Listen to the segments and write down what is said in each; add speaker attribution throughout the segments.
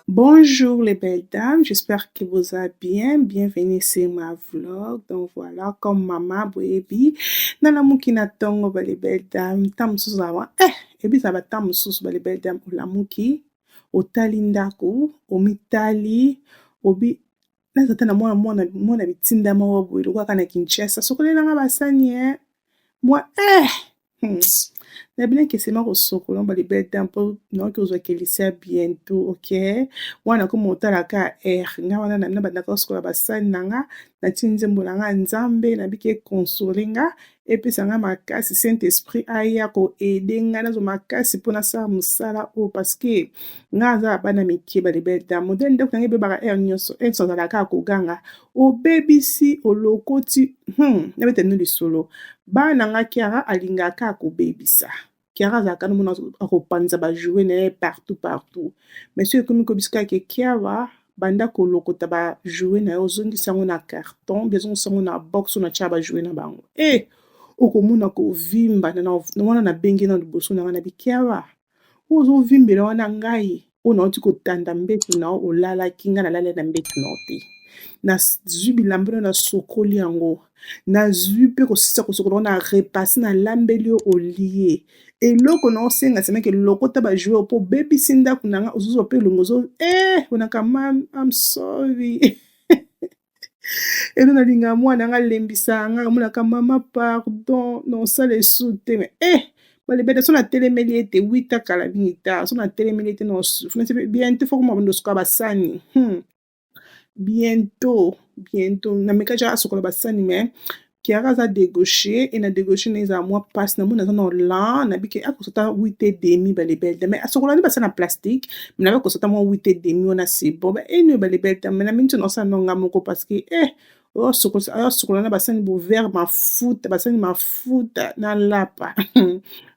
Speaker 1: Bonjour les belles dames, j'espère que vous allez bien. Bienvenue sur ma vlog. Donc voilà, comme maman boyebi, nalamuki na tongo ba les belles dames, ntango mosusu awa ebisa ba ntango mosusu ba les belles dames olamuki, otali ndako, omitali, obi naza te na mwana mwana mwana bitinda moko boye lokola kaka na Kinshasa, sokolelanga basani mwa na bino ekesema kosokola ba les belles dames mpo naoki kozwa kelisia bientôt. Ok, wana komo otalaka air nga wana na bandaka kosokola basani na nga, natie nzembo na nga Nzambe nabiki ekonsole nga, epesa nga makasi, Saint Esprit aya koaider nga, nazwa makasi mpo nasala mosala oyo, parce que nga aza na bana mike. Ba les belles dames, modele ndako na nga ebebaka aire nyonso, enso azalaka koganga obebisi olokoti. Nabeta bino lisolo, bana nga, Kiara alingaka kobebisa. Kiara azalaka nomona akopanza bajouets na ye partout partout, mais soki ekomi kobisa kaka, Kiara banda kolokota bajouets na ye, ozongisa yango na carton, bi ozongisa yango na box oyo natia bajouets na bango, okomona kovimba wana. Nabengi na liboso na nga na bikiara oyo ozovimbela wana, ngai oyo nauti kotanda mbeto na yo olalaki, ngai nalali na mbeto na yo te, nazwi bilamba oyo nasokoli yango, nazwi mpe kosisa kosokola ngo na repasser, nalambeli yo olie. Eloko na osenga semeke lokota bajouets mpo obebisi ndako na nga, ozozwa mpe elongo ozo onaka mam, I'm sorry. Elo nalinga mwana nga alembisa nga, amonaka mama pardon, nosala esu te. Mais balebete so natelemeli ete wita kala mingi ta, so natelemeli ete bientôt faut koma bando suka basani. Bientôt, bientôt nameka ja asokola basani, mais Kiara aza dégauché e na dégauché na ezala mwa mpasi. Namoni aza na lan, nabiki akosota 8:30, balebele, mais asokola nde basani na plastique, mais nabe kosota mwa 8:30 wana, c'est bon. Ba eno balebele te, mais na miniti naosala no nga moko, parce que oyo na basani bovert mafuta, basani mafuta nalapa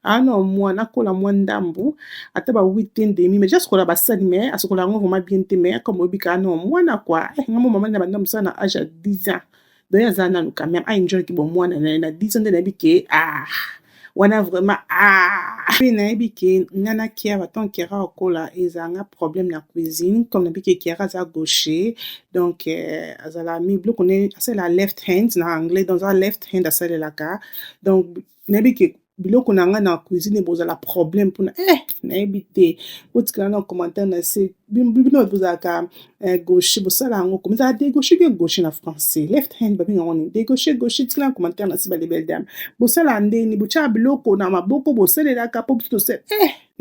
Speaker 1: ana mwana akola mwa ndambu, ata ba 8:30, mais déjà asokola basani, mais asokola yango vraiment bien te. Mais comme oyebi kaka no mwana kua, nga mo mama na banda mosala na age ya 10 ans, donc aza nanu quand même aenjoyaki bomwana na ye na 10 ans nde nayebi ke wana vraiment mpe nayebi ke nga na Kiara, tant Kiara akola, ezalanga problème na cuisine, comme nayebi ke Kiara aza gaucher, donc azala mi biloko ne asalela left hand na anglais, donc aza left hand asalelaka. Donc nayebi ke biloko na nga na cuisine bozala problème mpona nayebi te. Botikala na commentaire na se, bino bozalaka gaucher, bosala yango komi ezala dégaucher bien gaucher na français, left hand babenga yango nini, dégaucher, gaucher? Tikala na commentaire na se, balebele dame, bosala ndeni botyaka biloko na maboko bosalelaka, mpo biso tosala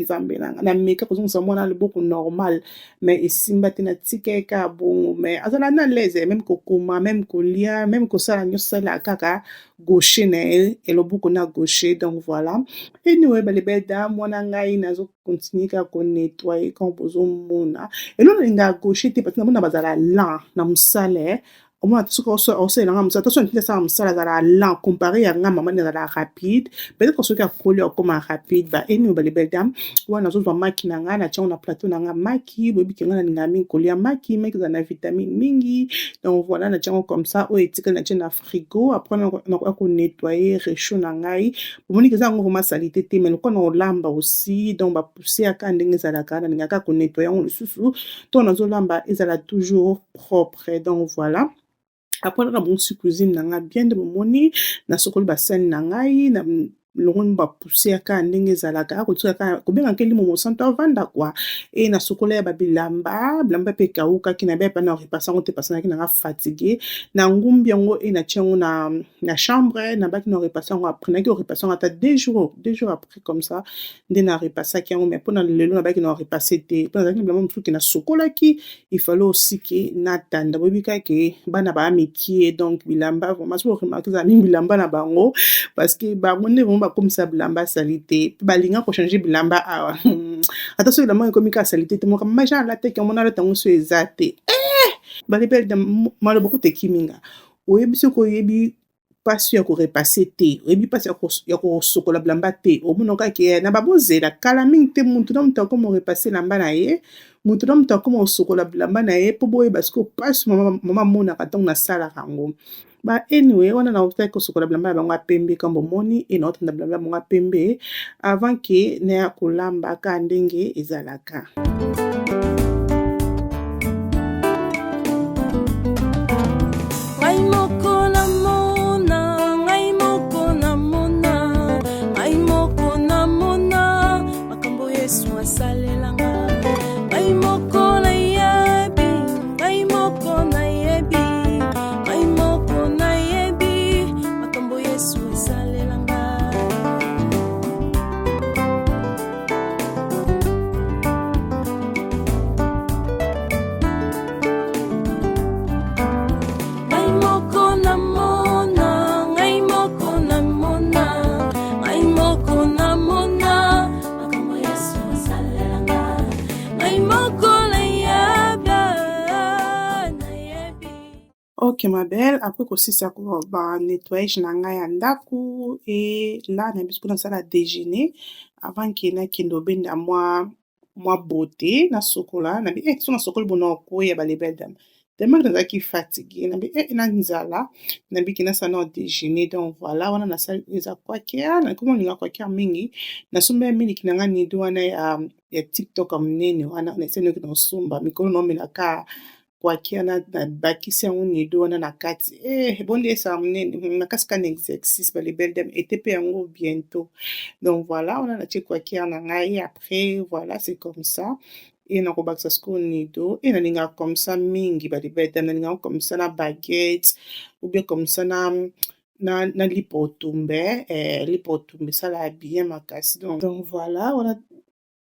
Speaker 1: Nzambe nanga nameka kozongisa mwana loboko normal, mais esimba te, natika ye kaka bongo. Mais azala na l'aise, même kokoma, même kolia, même kosala nyonso, asalelaka kaka gaucher na ye, eloboko na gaucher. Donc voilà, anyway, balebele dame, mwana ngai nazocontinuer kaka konettoyer. Quand bozomona eloko nalingaka gaucher te, parce que namona bazala lent na mosala. Omona te soki osalelanga mosala to soki ntina asala mosala, azala lent comparé ya nga mama nde azala rapide. Peut-être soki akoli akoma rapide. Ba anyway, balebele dame, wana nazozwa maki na ngai, natia yango na plateau na nga. Maki, boyebi ke ngai nalingaka mingi kolia maki, maki ezala na vitamine mingi. Donc voilà, natia yango comme ça, oyo etikali natie na frigo. Après nakoya konettoyer réchaud na ngai. Bomoni ke eza yango vraiment saleté te, mais lokola na olamba aussi, donc bapoussière kaka ndenge ezalaka, nalingaka kaka konettoyer yango lisusu to nazolamba, ezala toujours propre. Donc voilà, après nabongisi cuisine na nga bien nde bomoni, nasokoli basani na ngai. Longoli ba poussière kaka ndenge ezalaka, kotika kaka kobenga ke elimo mosantu avanda quoi. E nasokola ya ba bilamba, bilamba pe ekawukaki na baya pe na repasser yango te parce que nazalaki nanga fatigue. Na ngumbi yango e natie yango na chambre, nabaki na repasser yango après, nayaki ko repasser yango ata 2 jours après comme ça nde na repassaki yango. Mais mpona lelo nabaki na repasser te, mpo nazalaki na bilamba mosusu ke nasokolaki, il fallait aussi ke natanda. Boyebi kaka ke bana baya mikie, donc bilamba vraiment soki oremarquer ezala mingi bilamba na bango, parce que bango nde vraiment bakomisa bilamba saleté, mpe balinga kochanger bilamba awa. Ata soki bilamba ekomi kaka saleté te, moka mama Jean alataki yango, nalata yango so eza te. Balebele maloba kuta ekimi nga. Oyebi soki oyebi mpasi ya korepasser te, oyebi mpasi ya kosokola bilamba te, omona kaka na babozela kala mingi te. Mutu na mutu akoma korepasser elamba na ye, mutu na mutu akoma kosokola bilamba na ye, mpo boyeba sikoyo mpasi mama amonaka ntango nasalaka yango. Ba anyway, wana nautaki kosokola bilamba na bango ya pembe, kambo omoni e naotanda bilamba na bango ya pembe avant ke naya kolamba kaka ndenge ezalaka.
Speaker 2: Ngai moko namona, ngai moko namona, ngai moko namona makambo Yesu asalelanga. Ngai moko nayebi, ngai moko nayebi, ngai moko nayebi makambo Yesu asalelanga. Ngai moko namona, ngai moko namona, ngai moko namona makambo Yesu asalelanga. Ngai moko nayebi, nayebi.
Speaker 1: Ok ma belle, après kosisa ba nettoyage na ngai ya ndako e la na biso nasala déjeuner avant ke nakende obenda mwa beauté, nasokola. Nabi so nasokoli bona okweya. Balebele dame, tellement nazalaki fatigué, nabi na nzala, nabiki nasala na déjeuner. Donc voilà, wana nasali eza quaker. Nakoma olinga quaker mingi. Nasombi ya miliki na ngai Nido wana ya TikTok ya monene wana. Nasali noki nasomba mikolo naomelaka quaker na nabakisi yango Nido wana na kati. Ebondi esala monene makasi kaka na exercice. Balebele dame ete mpe yango bientôt. Donc voilà, wana natie quaker na ngai. Après voilà, c'est comme ça e nakobakisa sikoyo Nido. E nalingaka comme ça mingi. Balebele dame, nalingaka comme ça na baguette ou bien comme ça na lipa otumbe. Lipa otumbe esalaka bien makasi. Donc voilà, wana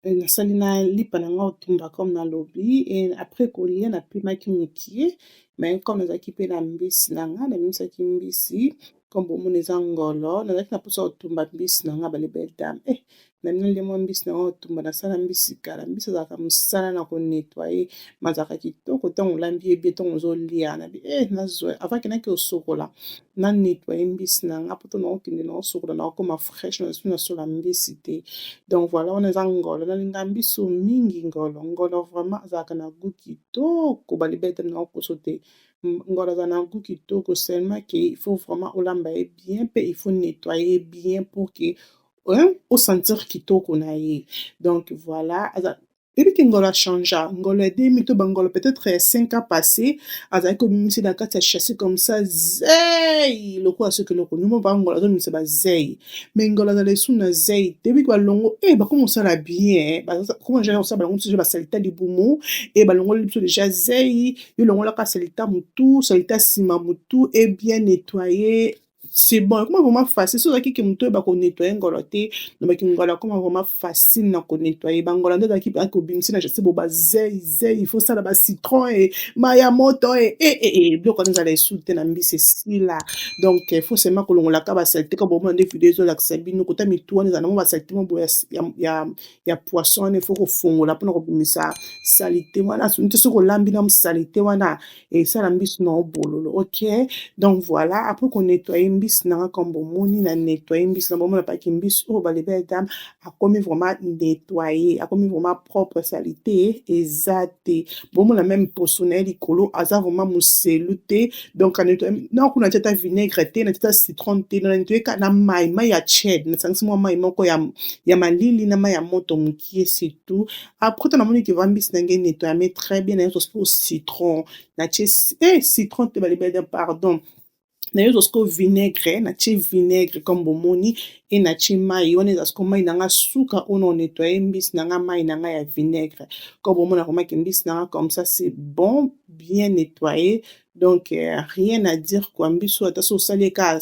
Speaker 1: nasali na lipa na nga otumba comme nalobi. E après kolia, napimaki mokie, mais comme nazalaki mpe na mbisi na nga, nabimisaki mbisi. Comme bomona, eza ngolo. Nazalaki na mposa kotumba mbisi na nga. Balebele dame, nalia mwa mbisi na nga otumba. Nasala mbisi kala. Mbisi ezalaka mosala na konettoyer, ma azalaka kitoko ntango olambi ye bien, ntango ozolia. Nabi nazwa avant kendaki kosokola, na nettoyer mbisi na nga, po to naokende naosokola, naokoma fraîche, nasu nasola mbisi te. Donc voilà, wana eza ngolo. Nalinga mbisi oyo mingi, ngolo. Ngolo vraiment azalaka na goût kitoko. Balebele dame, naokoso te, ngolo azala na goût kitoko, seulement ke il faut vraiment olamba ye bien mpe il faut nettoyer bien pour que osentir kitoko na ye. Donc voilà, eyebi ke ngolo achangea. Ngolo ya 2000 to bangolo peut-être ya 5 ans passé, azalaki kobimisa na kati ya chassis comme ça zei lokola soki eloko nimo bangolo azobimisa bazei, mais ngolo azala esu na zei te. Ebiki balongo bakoma kosala bien, bakoma déjà kosala balongo biso basaleté libumu e balongoli biso déjà zei. Yo longolaka saleté motu, saleté nsima motu e bien nettoyer, c'est bon. Ekoma vraiment facile. So ozalaki ke motu oyeba konettoyer ngolo te, nobaki ngolo akoma vraiment facile na konettoyer. Bangolo nde ezalaki kobimisa na chassis bo bazei zei, il faut sala bacitron e mai ya moto e biloko wana ezala esu te na mbisi esila. Donc il faut seulement kolongolaka basaleté. Ka bomona nde video ezolakisa bino kota mitu wana ezala nango basaleté mo boye ya poisson wana, il faut kofongola mpona kobimisa saleté wana. Nte soki olambi na saleté wana, esala mbisi na obololo. Ok, donc voilà, après konettoyer mbisi na nga, comme bomoni na nettoyer mbisi na bomona paki mbisi oyo, balebele dame, akomi vraiment nettoyé, akomi vraiment propre, saleté eza te. Bomona même poso na ye likolo aza vraiment moselu te. Donc anettoyer na kuna, natia ata vinaigre te, natia ata citron te, na nettoyer kaka na mai, mai ya tiède. Nasangisi mwa mai moko ya malili na mai ya moto mokie, c'est tout. Après to namoni ke va mbisi na ngai nettoyame très bien, naye spo citron natie citron te. Balebele, pardon. Naye kozwa sikoyo vinaigre, natie vinaigre comme bomoni e natie mai wana. Eza sikoyo mai na nga suka oyo na nettoyer mbisi na nga, mai na nga ya vinaigre. Comme bomona vraiment ke mbisi na nga comme ça, c'est bon, bien nettoyé, donc rien à dire quoi. Mbisi oyo, ata so osali eka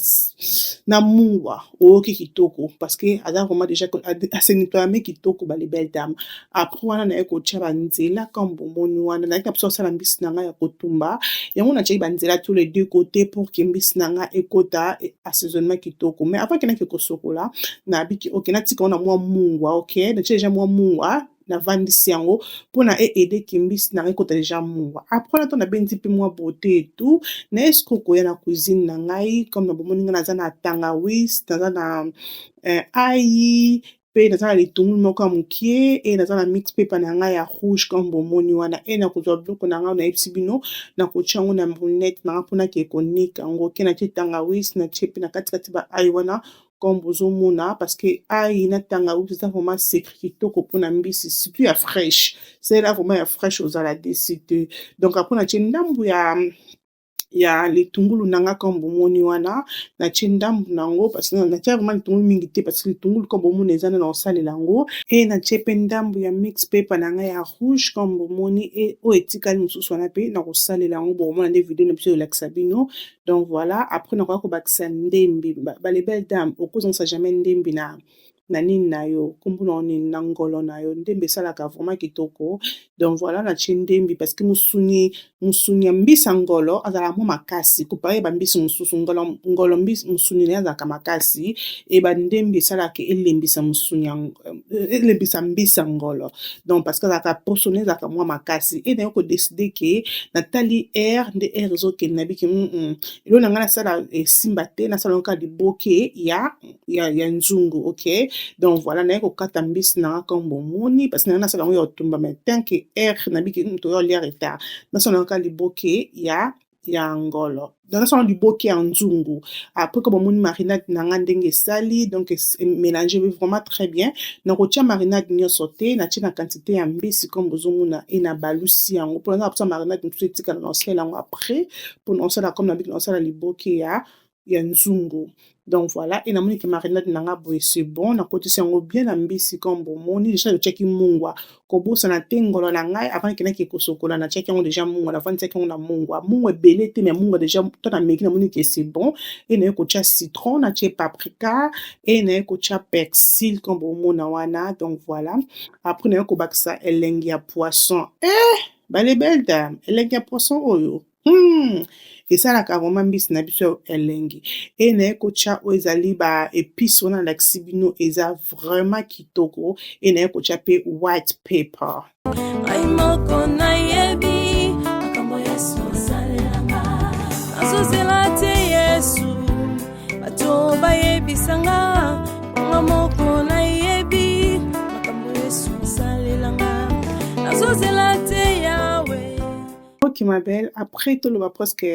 Speaker 1: na mungwa, oyoki kitoko parce que aza vraiment déjà ase nettoyame kitoko, bale belle dame. Après wana, naye kotia banzela comme bomoni wana. Nayaki na biso kosala mbisi na ngai ya kotumba yango, natiaki banzela tous les deux côtés pour ke mbisi na ngai ekota assaisonnement kitoko. Mais avant kendaki kosokola, nabiki ok, natika ngo na mwa mungwa. Ok, natie déjà mwa mungwa, navandisi yango mpona e-aider ke mbisi na ngai ekota déjà mungwa. Après wana to nabendi mpe mwa beauté et tout, naye sikoyo koya na cuisine na ngai. Comme na bomoni ngai, naza na tangawis, naza na ail, mpe naza na litungulu moko ya mokie, e naza na mix pepper na ngai ya rouge comme bomoni wana. E nakozwa biloko na ngai, nayebisi bino, nakotia yango na moulinette na ngai mpona ke konika yango. Ke natie tangawis, natie mpe na katikati ba ail wana comme bozomona, parce que ail na tangawisi eza vraiment secret kitoko mpona mbisi, surtout ya fraîche. Salela vraiment ya fraîche, ozala déçu te. Donc après, natie ndambu ya litungulu na nga comme bomoni wana. Natie ndambu nango parce que natia vraiment litungulu mingi te, parce que litungulu comme bomoni eza nde na kosalela yango. E natie mpe ndambu ya mix pepper na ngai ya rouge comme bomoni, e oyo etikali mosusu wana mpe na kosalela yango. Bokomona nde video na biso elakisa bino. Donc voilà, après nakoya kobakisa ndembi. Bale belle dame, okozongisa jamais ndembi na nini na yo, nkombo na nini, na ngolo na yo. Ndembi esalaka vraiment kitoko. Donc voilà, natie ndembi parce que mosuni ya mbisi ya ngolo azalaka mwa makasi comparé bambisi mosusu. Ngolo mbisi, mosuni na ye azalaka makasi, e bandembi esalaka elembisa mosuni, elembisa mbisi ya ngolo. Donc parce que azalaka, poso na ye ezalaka mwa makasi. E naye kodécider ke natali heure nde heure ezokende, nabiki eloko na ngai nasala esimba te, nasala kaka liboke ya nzungu. Ok, donc voilà, naye kokata mbisi na nga comme bomoni, parce que na ngai nasala yango ya kotumba, mais tant que heure nabiki toya olia retard, nasala kaka liboke ya ngolo, donc nasala liboke ya nzungu. Après, comme bomoni marinade na nga ndenge esali, donc mélange vraiment très bien. Nakotia marinade nyonso te, natie na quantité ya mbisi comme bozomona, e na balusi yango mpona na kotia marinade mosusu etikala na kosalela yango après, mpona kosala comme nabiki na kosala liboke ya nzungu. Donc voilà, e namoni ke marinade na nga boye, c'est bon. Nakotisi yango bien na mbisi comme bomoni. Déjà totiaki mungwa, kobosana te. Ngolo na ngai, avant ekendaki kosokola, natiaki yango déjà mungwa, navandisaki yango na mungwa. Mungwa ebele te, mais mungwa déjà to nameki, namoni ke c'est bon. E naye kotia citron, natie paprika, e naye kotia persil comme bomona wana. Donc voilà, après naye kobakisa elengi ya poisson. Eh, bale belle dame, elengi ya poisson oyo esalaka vraiment mbisi na biso elengi. E naye kotia oyo ezali ba épice wana nalakisi bino, eza vraiment kitoko. E naye kotia mpe white pepper.
Speaker 2: Ngai moko nayebi makambo Yesu asalelanga. Nazozela te Yesu bato bayebisanga, nga moko nayebi makambo Yesu asalelanga. Nazozela te Yawe.
Speaker 1: Ok, ma belle, après toloba presque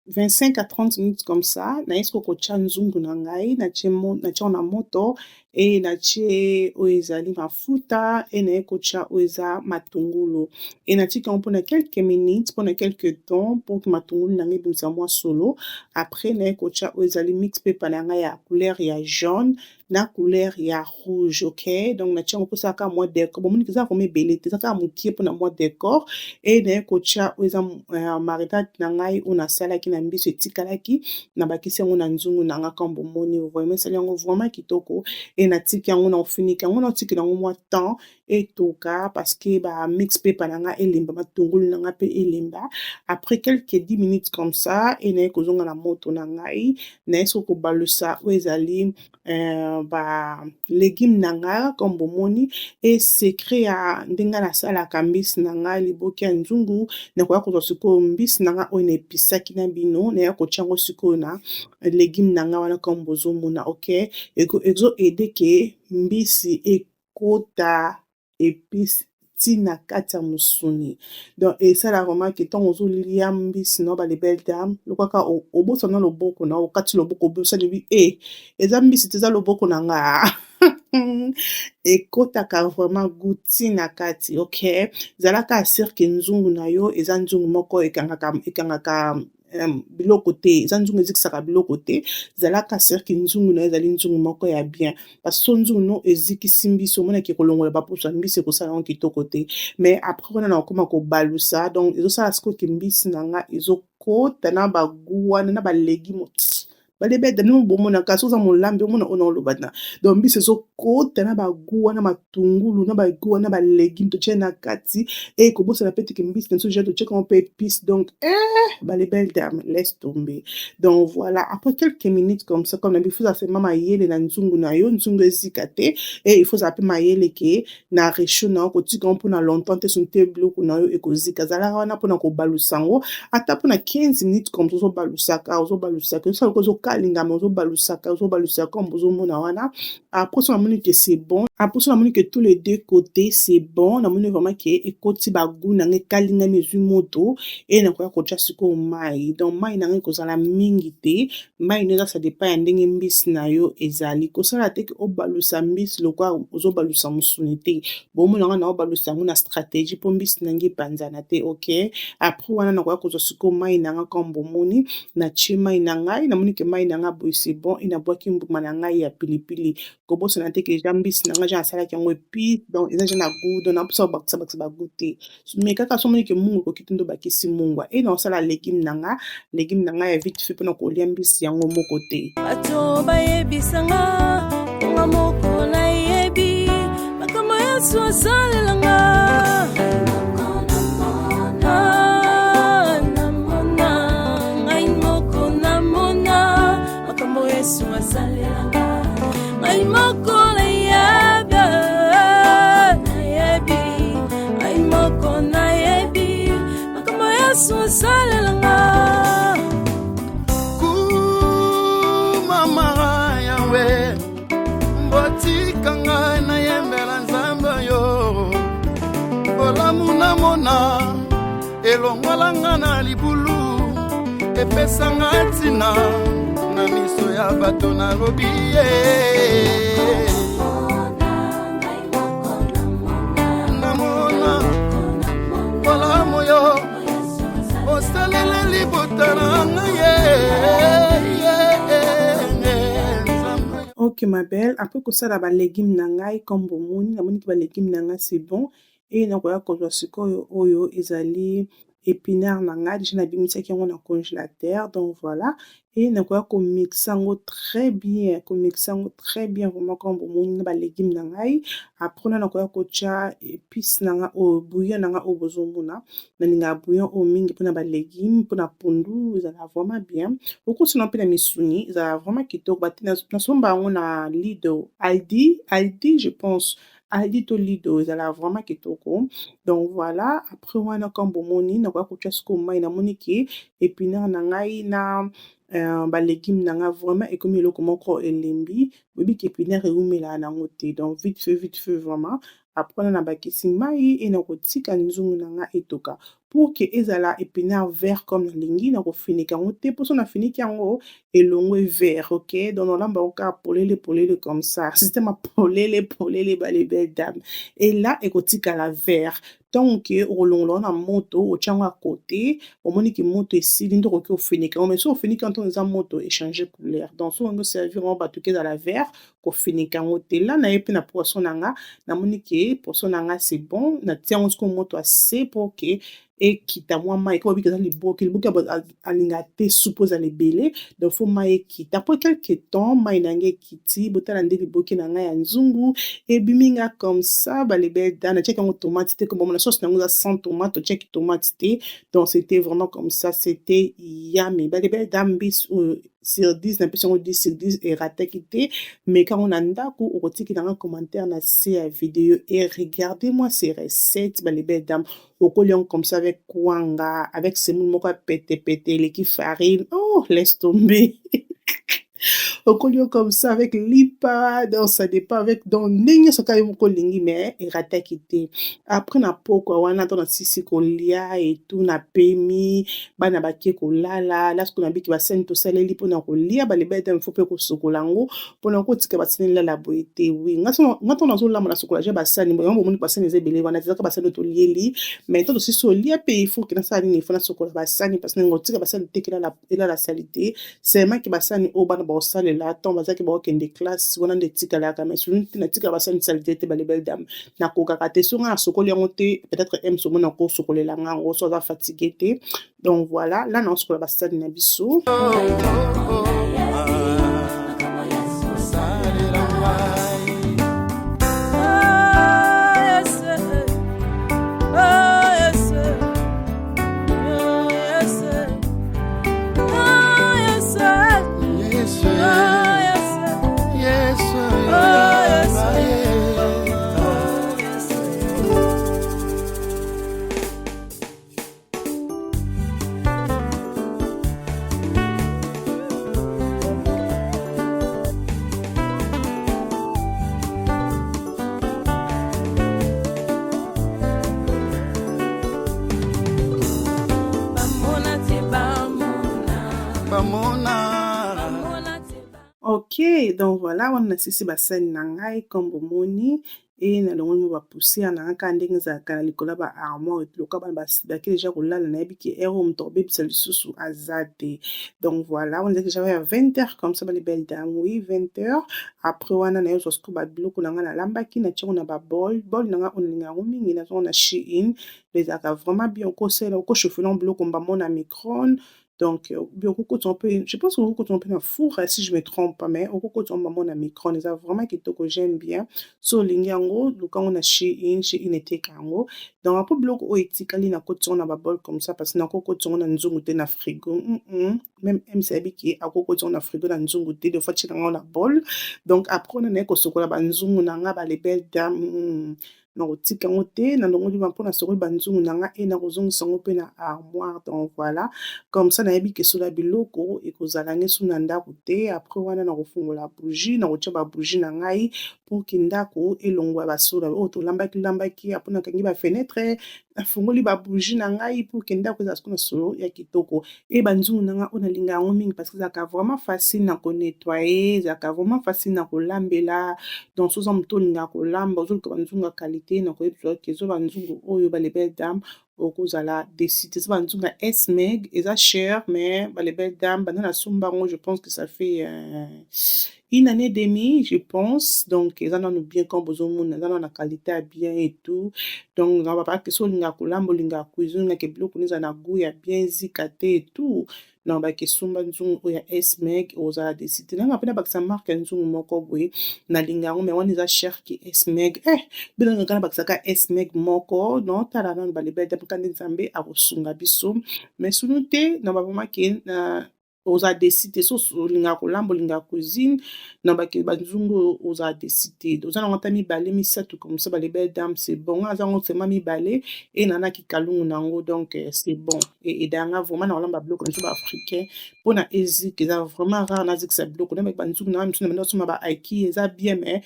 Speaker 1: 25 à 30 minutes comme ça, naye sikoyo kotia nzungu na ngai. Natie yango na moto, e natie oyo ezali mafuta, e naye kotia oyo eza matungulu, e natiki yango mpona quelques minutes, mpona quelques temps, pour que matungulu na ngai ebimisa mwa solo. Après, naye kotia oyo ezali mix pepper na ngai ya couleur ya jaune na couleur ya rouge. Ok, donc natie yango mposa kaka mwa décor. Bomoni eza vraiment ebele te, eza kaka mokie mpona mwa décor. E naye kotia oyo eza marinade na ngai oyo nasalaki na mbisi etikalaki, nabakisi yango na nzungu na nga comme bomoni. Vraiment esali yango vraiment kitoko. E natiki yango na ofinika yango, naotikela yango mwa temps etoka, parce que ba mix pepper na nga elemba, matungulu na nga mpe elemba. Après quelques 10 minutes comme ça, e naye kozonga na moto na ngai, naye soki kobalusa oyo ezali ba légume na nga comme bomoni. E secret ya ndenge nasalaka mbisi na ngai liboke ya nzungu, nakoya kozwa sikoyo mbisi na nga oyo na episaki na bino, naya kotia yango sikoyo na légume na nga wana comme bozomona. Ok, ezo aider ke mbisi ekota épice ntina kati ya mosuni. Donc esala vraiment ke ntango ozolia mbisi na bale belle dame, lokola obosana loboko na okati loboko, obosani bi e eza mbisi te, eza loboko na nga, ekotaka vraiment goût na kati. Ok, zalaka sûr ke nzungu na yo eza nzungu moko ekangaka. biloko te. Eza nzungu ezikisaka biloko te. Zalaka sûr que nzungu na yo ezali nzungu moko ya bien, parce que so nzungu no ezikisi mbisi, omonaki kolongola baposo ya mbisi, ekosala yango kitoko te. Mais après wana, na kokóma kobalusa, donc ezosala sikoyo ke mbisi na nga ezokota na bagoût wana na balégumes. Balebete no bomonaka so oza molambi, omona oyo na oloba na. Donc mbisi ezokota na bagoût wana, matungulu na bagoût wana, balégumes totie na kati. E kobosana pe teke mbisi na biso déjà totiaka ngo mpe épice. Donc bale belle dame, laisse tomber. Donc voilà, après quelques minutes comme ça, comme na il faut seulement mayele na nzungu na yo, nzungu ezika te. E il faut ozala mpe mayele ke na réchaud na yo, kotika ngo mpona longtemps te, soki te biloko na yo ekozika. Zalaka wana mpona kobalusa yango ata mpona 15 minutes comme ça. Ozobalusaka, ozobalusaka, osala ozokalingama, ozobalusaka, ozobalusaka comme bozomona wana. Après so namoni ke c'est bon, après so namoni ke tous les deux côtés c'est bon, namoni vraiment ke ekoti bagoût na ngai, ekalingami, ezwi moto, e nakoya kotia sikoyo mai. Donc mai na ngai ekozala mingi te. Mai no eza, ça dépend ya ndenge mbisi na yo ezali. Kosala te ke obalusa mbisi lokola ozobalusa mosuni te. Bomona nga na obalusa yango na stratégie mpo mbisi na ngai epanzana te. Ok, après wana nakoya kozwa sikoyo mai na nga. Comme bomoni, natie mai na ngai, namoni ke mai na ngai boye c'est bon, e nabwaki mbuma na ngai ya pilipili. Kobosana te ke eza mbisi na ngai ja nasalaki yango épice, donc eza ja na goût. Donc naposa kobakisa bakisa bagoût te, mais kaka so omoni ke mungwa ekoki te, nde obakisi mungwa. E na osala légume na nga, légume na ngai ya vite fait mpona kolia mbisi yango moko te.
Speaker 2: Bato bayebisanga nga moko nayebi makambo Yesu asalelanga. Ah, namona ngai moko, namona makambo Yesu asalelanga ngai moko. Nayebi, nayebi ngai moko, nayebi makambo Yesu asalelanga.
Speaker 3: Kumama Yawe, botika ngai nayembela Nzambe oyo bolamu namona elongolanga na libulu, epesanga ntina na miso ya bato. Nalobi ye namona bolamu yo osalele libota na ngai ye.
Speaker 1: Ok ma belle, après kosala balégume na ngai comme bomoni, namoniki balégume na ngai c'est bon, e nakoya kozwa sikoyo oyo ezali épinard na ngai. Déjà nabimisaki yango na congélateur. Donc voilà, e nakoya komixe yango très bien, komixe yango très bien vraiment comme bomoni na balégume na ngai. Après na nakoya kotia épice na ngai oyo, bouillon na ngai oyo bozomona. Nalingaka bouillon oyo mingi mpona balégume, mpona pondu, ezalaka vraiment bien. Okosala mpe na misuni, ezalaka vraiment kitoko. Nasomba yango na Lidl, Aldi, Aldi je pense, Aldi to Lidl, ezalaka vraiment kitoko. Donc voilà, après wana, comme bomoni, nakoya kotia sikoyo mai. Namoni ke épinard na ngai na balégume na ngai vraiment ekomi eloko moko elembi. Boyebi ke épinard ewumelaka nango te, donc vite fait, vite fait vraiment. Après wana, nabakisi mai e nakotika nzungu na ngai etoka pour ke ezala épinard vert comme nalingi. Nakofinika yango te, mposo nafiniki yango, elongwe vert. Ok, donc nolamba yango kaka polele polele comme ça, système ya polele polele, bale belle dame. Et là ekotikala vert. Ntango ke okolongola yango na moto, otia yango ya côté, omoni ke moto esili, nde okoki ofinika yango. Mais soki ofiniki yango ntango eza moto, echange couleur. Donc soki olingi oservir yango bato ke ezala vert, kofinika yango te. La naye mpe na poisson na nga, namoni ke poisson na nga c'est bon. Natia yango sikoyo moto ase po ke ekita mwa mai. Ko babiki eza liboke, liboke alingaka te supu ezala ebele, donc faut mai ekita. Après quelque temps, mai na ngai ekiti. Botala nde liboke na ngai ya nzungu ebimi nga comme ça, balebele. Natiaki yango tomate te, bomona sauce nango eza sans tomate, totiaki tomate te. Donc c'était vraiment comme ça, c'était yummy, balebele da. Mbisi oyo sur 10, napesi yango 10 sur 10, erataki te. Mais kango na ndako, okotikela nga commentaire na se ya vidéo. Et regardez-moi ces recettes, balebele dame. Okolia yango comme ça avec kwanga, avec semoule moko ya petepete eleki farine. Oh, laisse tomber. Okolia comme ça avec lipa, donc ça dépend avec, donc ndenge nyonso kaka yo moko olingi, mais erataki te. Après na pokwa wana, to nasilisi kolia etu, napemi, bana bake kolala. La sikoyo nabiki basani tosaleli mpona kolia, baleba ete faut mpe kosokola yango mpona kotika basani elala boye te. Oui, nga ntango nazolamba, nasokola ja basani yango. Bomoni basani eza ebele wana, ezaka basani oyo tolieli, mais ntango tosisi olia mpe il faut ke nasala nini? Il faut nasokola basani, parce que otika basani te ke elala sali te. Seulement ke basani oyo bana bakosalela ntango bazalaki bakokende classe, wana nde etikalaka. Mais soni te, natikala basani sali te te, bale belle dame, nakokaka te. So nga nasokoli yango te, peut-être m somona akosokolela nga yango so aza fatigue te. Donc voilà, la naosokola basani na biso. Ok, donc voilà, wana nasisi basani na ngai comme bomoni e nalongoli mo bapoussière na ngai kaka ndenge ezalaka na likolo ya ba armoire. Lokola bana bake deja kolala, nayebi ke heure oyo moto akobebisa lisusu aza te. Donc voilà, wana ezalaki deja ya 20 heures comme ça, bale belle dame. Oui, 20 heures. Après wana nayozwa sikoyo babiloko na ngai nalambaki, natiango na babol. Bol na ngai oyo nalinga yango mingi, nazwango na Shein. Ezalaka vraiment bien, okosala, okochauffe na biloko mbamo na micro-ondes. Donc bien, okokotisa mpe, je pense okokotisa mpe na four si je me trompe pas, mais okokotisa mbamo na micro-ondes, eza vraiment kitoko, j'aime bien. So olingi yango, luka yango na Shein, Shein eteka yango. Donc apo biloko oyo etikali, nakotisa yango na babol comme ça, parce que nakokotisa yango na nzungu te na frigo. Même mc ayebi ke akokotisa yango na frigo na nzungu te, des fois tiela yango na bol. Donc après wana naye kosokola banzungu na nga, bale belle dame. Nakotika yango te, nalongoli mpo nasokoli banzungu na nga e nakozongisa yango mpe na armoire. Donc voilà, comme ça nayebi ke sola biloko ekozala nge su na ndako te. Après wana nakofungola bougie, nakotia babougie na ngai pour ke ndako elongwa basola oyo tolambaki lambaki. Apo nakangi bafenetre, nafungoli babougie na ngai pour ke ndako ezala siko na solo ya kitoko. E banzungu na ngai oyo nalinga yango mingi parce que ezalaka vraiment facile na konettoyer, ezalaka vraiment facile na kolambela. Donc soza moto olingaka kolamba, ozoluka banzungu ya qualité, na koyebisa ke eza banzungu oyo, bale belle dame, okozala déçue te. Eza banzungu ya Smeg, eza cher, mais bale belle dame, banda nasomba yango, je pense que ça fait une année et demie, je pense. Donc eza nano bien, comme bozomona, eza nano na qualité ya bien et tout. Donc na bapake, so olingaka kolamba, olingaka cuisine, olingaka biloko eza na goût ya bien, ezika te et tout, na baki esomba nzungu oyo ya Smeg, ozala déçue te. Nanga mpe nabakisa marque ya nzungu moko boye nalinga yango, mais wana eza cher ke Smeg. Bino nanga nabakisaka Smeg moko, non, tala nano, balebele te mpoka nde Nzambe akosunga biso. Mais sunu te na bavama ke na ozala déçue te. So olingaka kolamba, olingaka cuisine, na bake banzungu oyo ozala déçue te. Oza nango ata mibale, misato comme ça, bale belle dame, c'est bon. Aza yango seulement mibale e nanaki kalungu nango, donc c'est bon. E edanga vraiment na kolamba biloko na biso baafricain mpona ezika, eza vraiment rare nazikisa biloko na banzungu nanga. Misu na banda kosomba ba aiki, eza bien, mais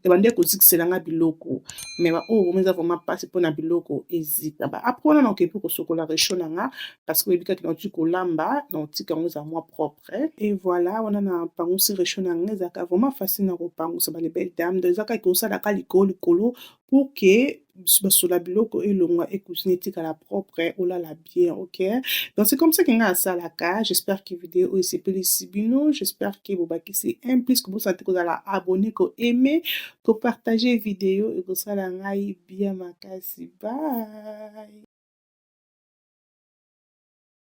Speaker 1: ebande kozikisela nga biloko, mais baoyo vraiment eza vraiment mpasi mpona biloko ezika. Ba après wana nakoki mpe kosokola réchaud na nga, parce que oyebi kaka nauti kolamba, naotika yango eza mwa propre. Et voilà, wana na pangusi réchaud na nga, ezalaka vraiment facile na kopangusa, bale belle dame. Donc eza kaka osalaka likolo likolo pour ke basola biloko elongwa, ecuisine etikala propre, olala bien. Ok, donc c'est comme ça ke ngai asalaka. J'espère que vidéo oyo esepelisi bino, j'espère ke bobakisi un plus. Kobosana te kozala abonné, koaime, kopartage vidéo, ekosala ngai bien makasi. Bye.